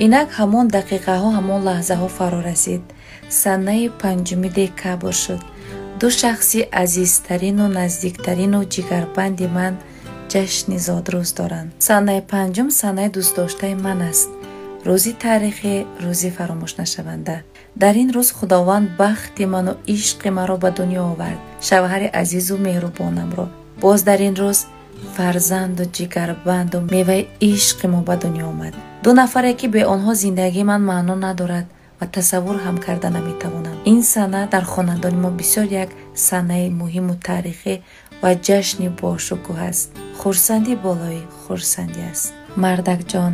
Инак ҳамон дақиқаҳо, ҳамон лаҳзаҳо фаро расид. Санаи 5 декабр шуд. Ду шахси азизтарину наздиктарину ҷигарбанди ман ҷашни зодрӯз доранд. Санаи 5 санаи дӯстдоштаи ман аст. Рӯзи таърихӣ, рӯзи фаромӯшнашаванда. Дар ин рӯз Худованд бахти ману ишқи маро ба дунё овард, шавҳари азизу меҳрубонамро. Боз дар ин рӯз фарзанду ҷигарбанду меваи ишқи мо ба дунё омад. Ду нафаре, ки бе онҳо зиндагии ман маъно надорад ва тасаввур ҳам карда наметавонам. Ин сана дар хонадони мо бисёр як санаи муҳиму таърихӣ ва ҷашни бошукӯҳ аст. Хурсандӣ болои хурсандӣ аст. Мардакҷон,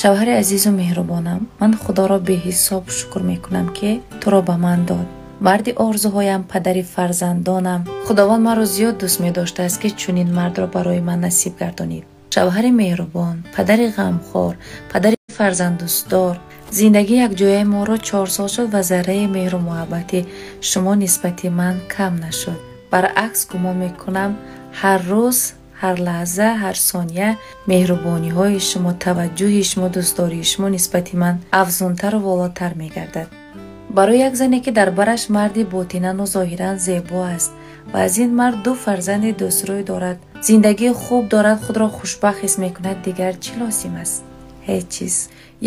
шавҳари азизу меҳрубонам, ман Худоро беҳисоб шукр мекунам, ки туро ба ман дод. Марди орзуҳоям, падари фарзандонам. Худованд маро зиёд дӯст медоштааст, ки чунин мардро барои ман насиб гардонид. Шавҳари меҳрубон, падари ғамхор, падари фарзанддӯстдор. Зиндагии якҷояи моро 4 сол шуд ва зарраи меҳру муҳаббати шумо нисбати ман кам нашуд. Баръакс, гумон мекунам, ҳар рӯз, ҳар лаҳза, ҳар сония меҳрубониҳои шумо, таваҷҷӯҳи шумо, дӯстдории шумо нисбати ман афзунтару волотар мегардад. Барои як зане, ки дар бараш марди ботинану зоҳиран зебо аст ва аз ин мард ду фарзанди дӯстрӯй дорад, зиндагии хуб дорад, худро хушбахт ҳис мекунад, дигар чӣ лозим аст? Ҳеҷ чиз.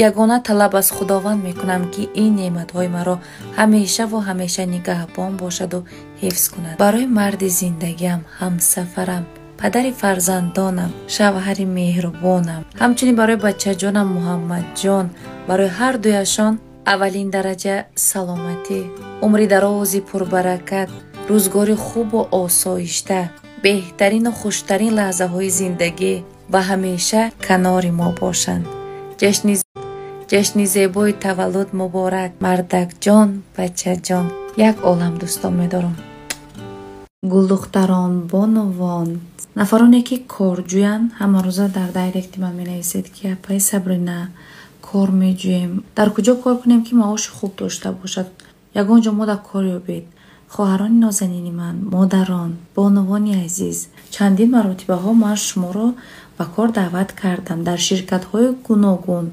Ягона талаб аз Худованд мекунам, ки ин неъматҳои маро ҳамешаву ҳамеша нигаҳбон бошаду ҳифз кунад. Барои марди зиндагиам, ҳамсафарам, падари фарзандонам, шавҳари меҳрубонам, ҳамчунин барои бачаҷонам Муҳаммадҷон, барои ҳар дуяшон аввалин дараҷа саломатӣ, умри дарози пурбаракат, рӯзгори хубу осоишта, беҳтарину хуштарин лаҳзаҳои зиндагӣ ва ҳамеша канори мо бошанд. Ҷашни зебои таваллуд муборак, мардакҷон, бачаҷон. Як олам дӯстон медорам. Гулдухтарон, бонувон, нафароне, ки корҷӯянд, ҳамарӯза дар дайректи ман менависед, ки апаи Сабрина, кор меҷӯем, дар куҷо кор кунем, ки маоши хуб дошта бошад, ягон ҷо мо дар кор ёбед. Хоҳарони нозанини ман, модарон, бонувони азиз, чандин маротибаҳо ман шуморо ба кор даъват кардам дар ширкатҳои гуногун,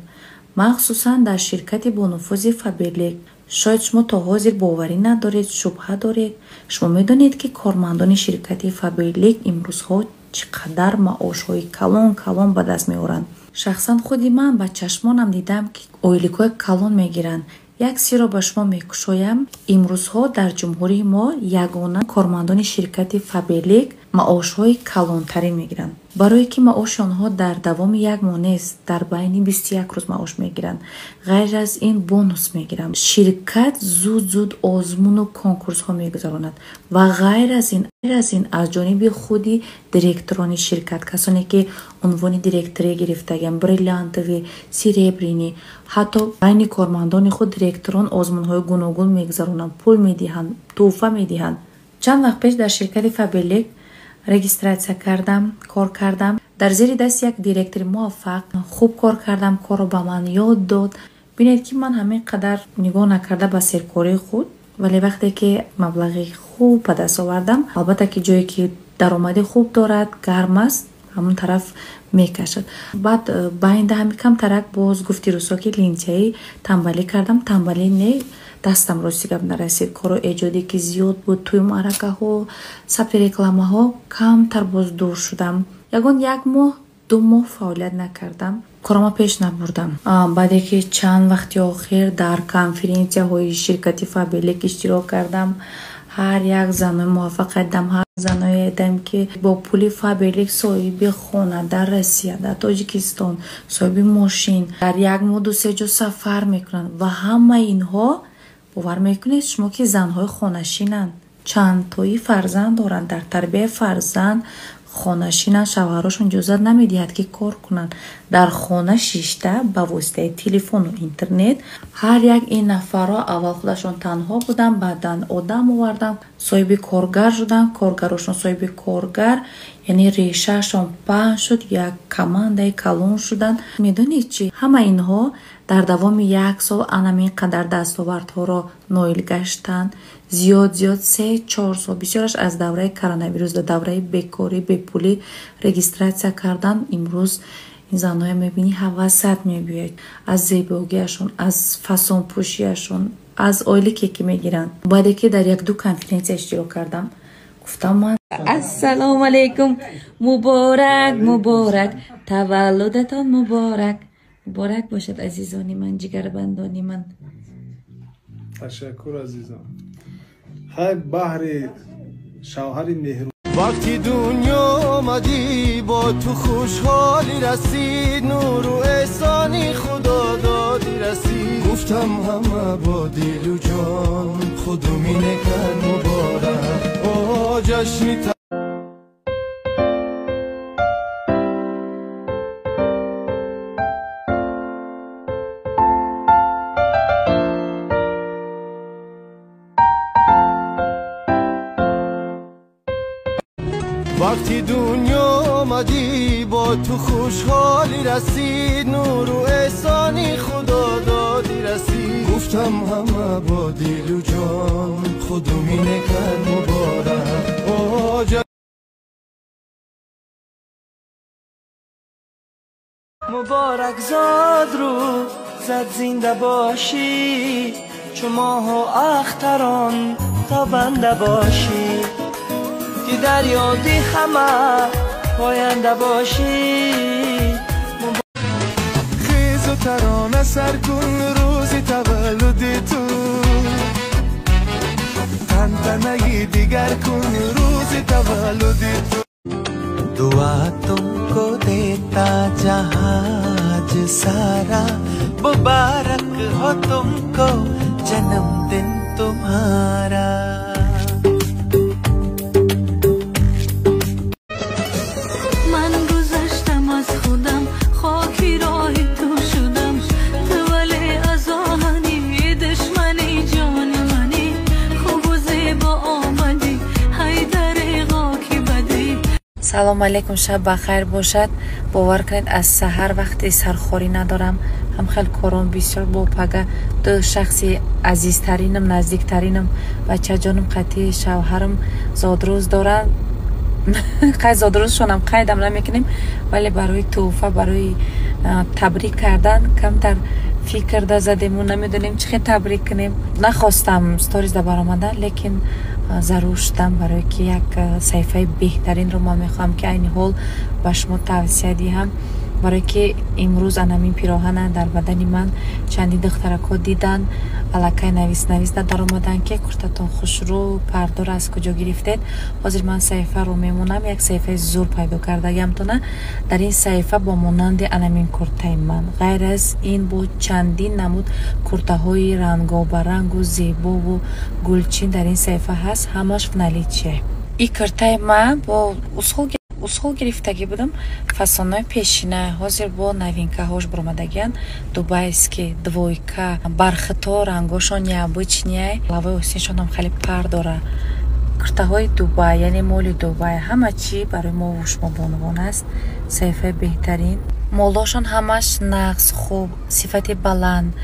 махсусан дар ширкати бонуфузи Фаберлик. Шояд шумо то ҳозир боварӣ надоред, шубҳа доред. Шумо медонед, ки кормандони ширкати Фаберлик имрӯзҳо чӣ қадар маошҳои калон калон ба даст меоранд. Шахсан худи ман ба чашмонам дидам, ки ойликҳои калон мегиранд. Як сирро ба шумо мекушоям. Имрӯзҳо дар ҷумҳурии мо ягона кормандони ширкати Фаберлик маошҳои калонтарин мегиранд. Барое ки маоши онҳо дар давоми як моҳ нест, дар байни 21 рӯз маош мегиранд. Ғайр аз ин бонус мегиранд. Ширкат зуд-зуд озмуну конкурсҳо мегузаронад ва ғайр аз ин, аз ҷониби худи директорони ширкат, касоне ки унвони директорӣ гирифтагианд, бриллиантовый, серебряный, ҳатто байни кормандони худ директорон озмунҳои гуногун мегузаронанд, пул медиҳанд, тӯҳфа медиҳанд. Чанд вақт пеш дар ширкати Фаберлик регистратсия кардам, кор кардам. Дар зери даст як директори муваффақ хуб кор кардам, корро ба ман ёд дод. Бинед, ки ман ҳамин қадар нигоҳ накарда ба серкории худ, вале вақте ки маблағи хуб ба даст овардам, албатта ки ҷое ки даромади хуб дорад, гарм аст, ҳамон тараф мекашад. Баъд байнда ҳами камтарак боз гуфти рӯзҳо, ки лентяйӣ, тамбалӣ кардам. Тамбалӣ не, дастам рости гап нарасид. Кору эҷодӣ ки зиёд буд, тӯи маъракаҳо, сабти рекламаҳо, камтар боз дур шудам. Ягон як моҳ, 2 моҳ фаъолият накардам, корома пеш набурдам. Баъде ки чанд вақти охир дар конференсияҳои ширкати Фаберлик иштирок кардам, ҳар як занои муваффақият дидам, ҳар заное дидам, ки бо пули Фаберлик соҳиби хона дар Россия, дар Тоҷикистон, соҳиби мошин, дар як моҳ ду-се ҷо сафар мекунанд. Ва ҳамаи инҳо, бовар мекунед шумо, ки занҳои хонашинанд, чандтои фарзанд доранд, дар тарбияи фарзанд хонашинанд, шавҳарошон иҷозат намедиҳад, ки кор кунанд. Дар хона шишта ба воситаи телефону интернет ҳар як ин нафарро аввал худашон танҳо буданд, баъдан одам оварданд, соҳиби коргар шуданд, коргарошон соҳиби коргар, яъне решаашон паҳн шуд, як командаи калон шуданд. Медонед чӣ? Ҳама инҳо дар давоми як сол анамин қадар дастовардҳоро ноил гаштанд. Зиёд зиёд 3-4 сол, бисёраш аз давраи коронавирус, дар давраи бекорӣ, бепулӣ регистратсия кардан. Имрӯз Ин занҳоя мебинӣ, ҳавасат мебиёяд аз зебогиашон, аз фасонпӯшиашон, аз ойлике ки мегиранд. Баъде ки дар як-ду конференсия иштирок кардам, гуфтам ман: «Ассалому алайкум, муборак, муборак, таваллудатон муборак, муборак бошад, азизони ман, ҷигарбандони ман». Ташаккур, азизам. Ҳай, баҳри шавҳари меҳру Вақти дунё омадӣ, бо ту хушҳолӣ расид, нуру эҳсони Худо додӣ расид. Гуфтам ҳама бо дилу ҷон худу минекар муборак. О ҷашни Вақти дунё омадӣ, бо ту хушҳолӣ расид, нуру эҳсони Худо додӣ расид. Гуфтам ҳама бо дилу ҷон худу минекар муборак. О Муборак зод рӯзат, зинда бошӣ, чу моҳу ахтарон тобанда бошӣ, ки дар ёди ҳама поянда бошӣ. Хезу тарона сар кун, рӯзи таваллуди ту, тантанаи дигар кун, рӯзи таваллуди ту. दुआ तुमको देता जहाज सारा, मुबारक हो तुमको जन्मदिन तुम्हारा। Ман гузаштам аз худам, хоки роҳи ту шудам, ту вале аз оҳанӣ, душмани ҷони манӣ. Хубу зебо омадӣ, ҳай дареғо ки бадӣ. Салому алайкум, шаб бахайр бошад. Бовар кунед, аз саҳар вақти сархорӣ надорам, ҳам хел кором бисёр. Бо пага ду шахси азизтаринам, наздиктаринам, бачаҷонам қатъи шавҳарам зодрӯз доранд. Қай зодрӯзшонам қайдам намекунем, вале барои тӯҳфа, барои табрик кардан камтар фикр да задему, намедонем чӣ хел табрик кунем. Нахостам сторизда баромадан, лекин зарур шудам, барое ки як саҳифаи беҳтаринро ман мехоҳам ки айни ҳол ба шумо тавсия диҳам, барое ки имрӯз анамин пироҳана дар бадани ман чандин духтаракҳо диданд, аллакай навис навис даромаданд, ки куртатон хушрӯ, пардор, аз куҷо гирифтед? Ҳозир ман саҳифаро мемонам, як саҳифаи зур пайдо кардагиамтона. Дар ин саҳифа бо монанди анамин куртаи ман, ғайр аз ин, бо чандин намуд куртаҳои рангобарангу зебову гулчин дар ин саҳифа ҳаст, ҳамаш в наличие. И куртаи ман бо усул гирифтагӣ будам, фасонҳои пешина, ҳозир бо новинкаҳош баромадагиянд, дубайский двойка, бархито, рангошон необычный, лавои остиншонам хеле пар дора. Куртаҳои Дубай, яъне моли Дубай, ҳама чӣ барои мо шумо бонувон аст. Саҳифаи беҳтарин, молошон ҳамаш нағз, хуб, сифати баланд,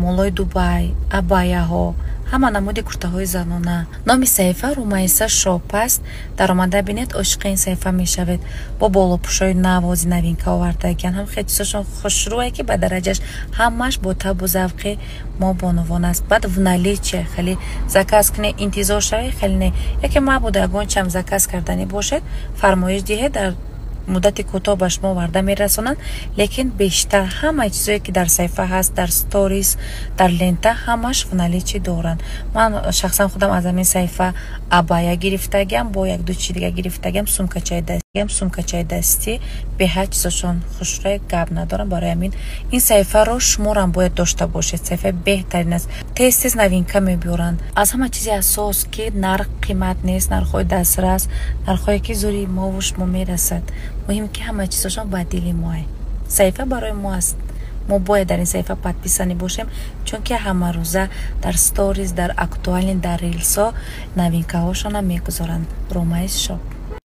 молои Дубай, абаяҳо, ҳама намуди куртаҳои занона. Номи саҳифа Румайса Шоп аст. Даромада бинед, ошиқи ин саҳифа мешавед. Бо болопӯшои навози новинка овардагиян, ҳам хеле чизошон хушрӯе, ки ба дараҷаш ҳамаш бо табу завқи мо бонувон аст. Баъд в наличие, хеле заказ кунед, интизор шавед хеле не. Яке мабода ягон чам заказ карданӣ бошед, фармоиш диҳед, дар муддати кӯтоҳ ба шумо оварда мерасонанд. Лекин бештар ҳамаи чизое ки дар саҳифа ҳаст, дар сторис, дар лента, ҳамаш в наличии доранд. Ман шахсан худам аз ҳамин саҳифа абая гирифтагиам, бо якду чи дига гирифтагиам, сумкачаи дастӣ. Беҳад чизошон хушрӯй, гап надорам. Барои ҳамин ин саҳифаро шуморам бояд дошта бошед. Саҳифаи беҳтарин аст, тез тез новинка мебиёранд. Аз ҳама чизи асос, ки нарх қимат нест, нархҳои дастрас, нархҳое ки зури мову шумо мерасад. Муҳим, ки ҳама чизошон ба дили моа. Саҳифа барои мо аст, мо бояд дар ин саҳифа подписанный бошем, чунки ҳамарӯза дар сторис, дар актуальный, дар рилсо новинкаҳошонам мегузоранд. Ромайс Шоп.